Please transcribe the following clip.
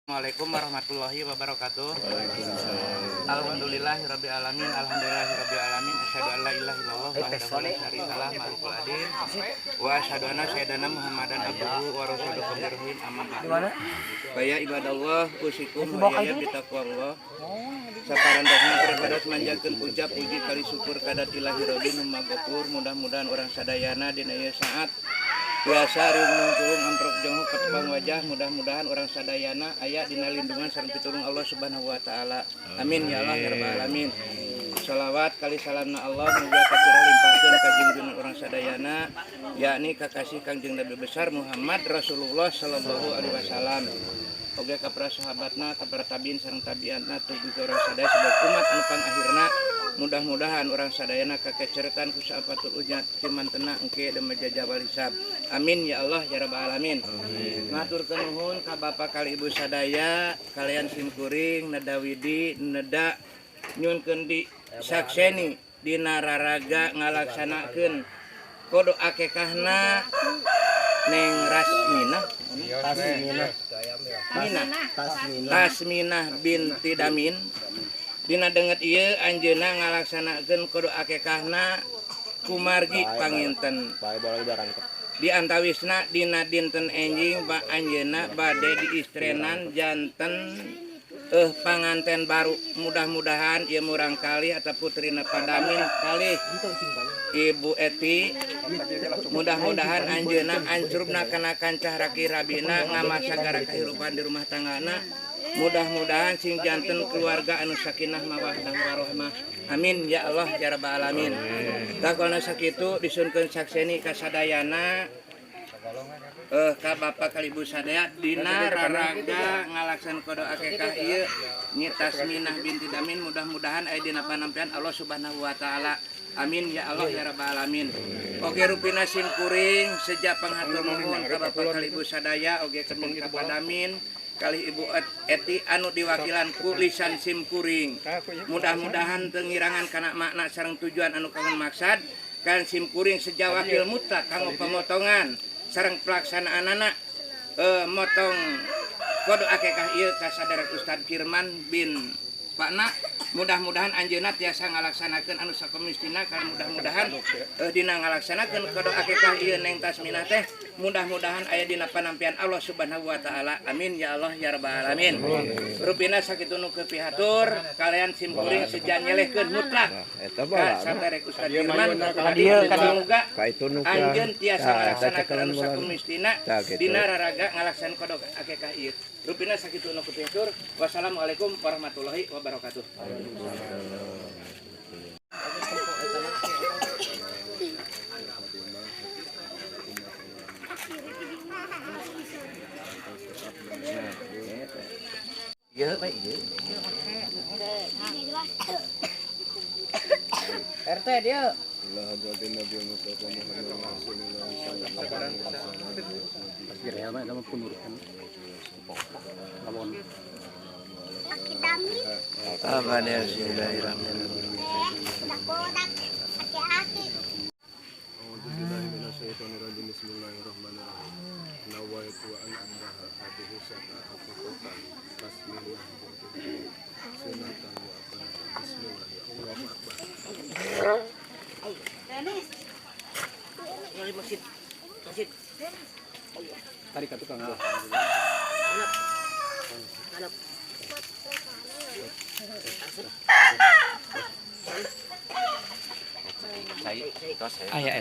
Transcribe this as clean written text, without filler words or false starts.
Assalamualaikum warahmatullahi wabarakatuh. Alhamdulillahirabbil alamin, alhamdulillahirabbil alamin, asyhadu an la ilaha illallah wahdahu la syarikalah malikul adil wa asyhadu anna sayyidana Muhammadan abduhu wa rasuluhu khairul amma ba'du. Wa ya ibadallah usikum wa ya bitaqwallah. Saparantosna pribados manjakeun ucap puji kali syukur kadat ilahi rabbi nu magopur, mudah-mudahan urang sadayana dina ieu saat biasa riung tulung amprok jonghok katepang wajah, mudah-mudahan orang sadayana aya dina lindungan sareng pitulung Allah Subhanahu wa taala. Amin ya Allah ya rabbal alamin. Shalawat kali salamna Allah mugia kacurah limpahkeun ka junjungan urang sadayana, yakni kakasih Kangjeng Nabi besar Muhammad Rasulullah sallallahu alaihi wasallam. Oge ka para sahabatna, ka para tabiin sareng tabiatna, tugi ka urang sadaya sebagai umat anu pangahirna. Mudah-mudahan orang sadayana kakeceretan ku saapatul ujat cimantena engke demi jajawal hisab. Amin ya Allah ya rabbal alamin. Ngaturkeun nuhun ka bapak kali ibu sadaya, kalian simkuring neda widi neda nyunkeun di sakseni dina raraga ngalaksanakeun kodo akekahna Neng Rasminah Tasminah. Minah Tasminah. Tasminah binti Damin. Dina denget ieu anjeunna ngalaksanakeun kodo akekahna kumargi panginten. Bae bola udah rangkep. Di antawisna dina dinten enjing ba anjeunna bade diistrenan janten panganten baru. Mudah-mudahan ieu murang kali atau putrina Padamin kalih Ibu Eti, mudah-mudahan anjeunna ancrubna kana kancah raki rabina ngamasagara kahirupan di rumah tanggana. Mudah-mudahan sing janten keluarga anu sakinah mawaddah warahmah. Amin ya Allah ya rabbal alamin. Takolna sakitu disunkeun sakseni ka sadayana, ka bapak kali ibu sadaya dina raraga ngalaksan kodo akekah ieu Nyi Tasminah binti Damin, mudah-mudahan aya dina panampian Allah Subhanahu wa taala. Amin ya Allah ya rabbal alamin. Oge rupina sim kuring sejak panghatur nuhun ka bapak kali ibu sadaya, oge ka Padamin kali Ibu Eti anu diwakilan ku lisan sim kuring. Mudah-mudahan teu ngirangan kana makna sareng tujuan anu kangen maksad kan sim kuring seja wakil mutlak kanggo pemotongan sareng pelaksanaanana motong kodo akekah ieu ka saderek Ustad Firman bin Pakna. Mudah-mudahan anjeunna tiasa ngalaksanakeun anu sakumistina karena mudah-mudahan dina ngalaksanakeun kodo akekah ieu Neng Tasminah teh mudah-mudahan aya dina panampian Allah Subhanahu wa taala. Amin ya Allah ya rabbal alamin. Rupina sakitu nu kepihatur kalian sim kuring seja nyelehkeun mutlak Eta ka bola. saderek Ustad Firman. Ka dieu, ka dieu. Muga Ka itu nu ka. anjeun tiasa Tah, eta ngalaksanakeun cekelan anu bola. sakumistina Tah, gitu. dina raraga ngalaksanakeun kodo akekah ieu. Rupina sakitu nu kepihatur. Wassalamualaikum warahmatullahi wabarakatuh. Iya, baik, iya. RT dia. Apa dia Bismillahirrahmanirrahim. Bismillahirrahmanirrahim. Nawaitu an amdaha hadhihi syafa'atan tasminah sunatan wa bismillah Allahu akbar. Tarik ka tukang. Aya.